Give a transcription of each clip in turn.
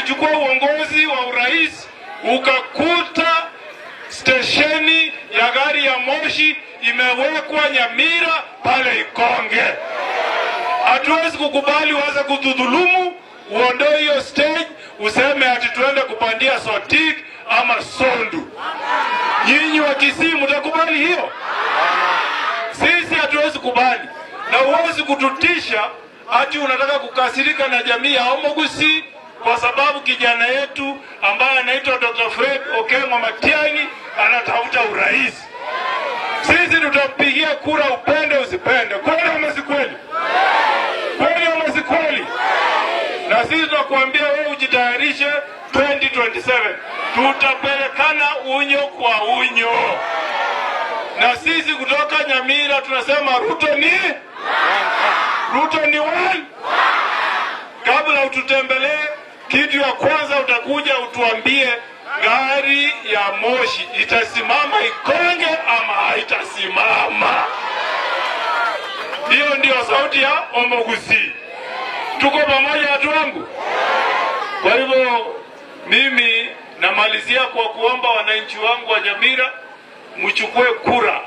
Ulichukua uongozi wa urais ukakuta stesheni ya gari ya moshi imewekwa Nyamira pale Ikonge. Hatuwezi kukubali uanze kutudhulumu, uondoe hiyo stage, useme ati tuende kupandia Sotik ama Sondu. Nyinyi wa Kisii mtakubali hiyo? Sisi hatuwezi kubali, na huwezi kututisha ati unataka kukasirika na jamii ya Omogusii kwa sababu kijana yetu ambaye anaitwa Dr. Fred Okengo Matiang'i anatafuta urais. Sisi tutampigia kura upende usipende. Kweli ama si kweli? Kweli ama si kweli? Na sisi tunakuambia wewe ujitayarishe 2027 tutapelekana unyo kwa unyo, na sisi kutoka Nyamira tunasema Ruto ni one. Kabla ututembelee, kitu ya kwanza utakuja utuambie gari ya moshi itasimama Ikonge ama haitasimama. Hiyo ndio sauti ya Omogusii. Tuko pamoja, watu wangu? Kwa hivyo mimi namalizia kwa kuomba wananchi wangu wa Nyamira mchukue kura,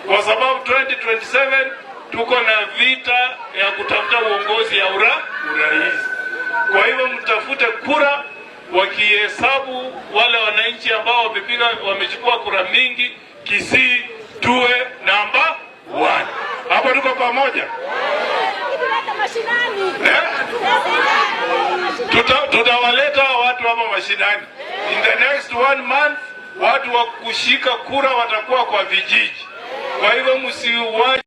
kwa sababu 2027 tuko na vita ya kutafuta uongozi ya urais. Kwa hivyo mtafute kura, wakihesabu wale wananchi ambao wamepiga wamechukua kura mingi, Kisii tuwe namba 1. Hapo tuko pamoja, eh? Tutawaleta watu hapa mashinani. In the next one month watu wa kushika kura watakuwa kwa vijiji. Kwa hivyo msiwa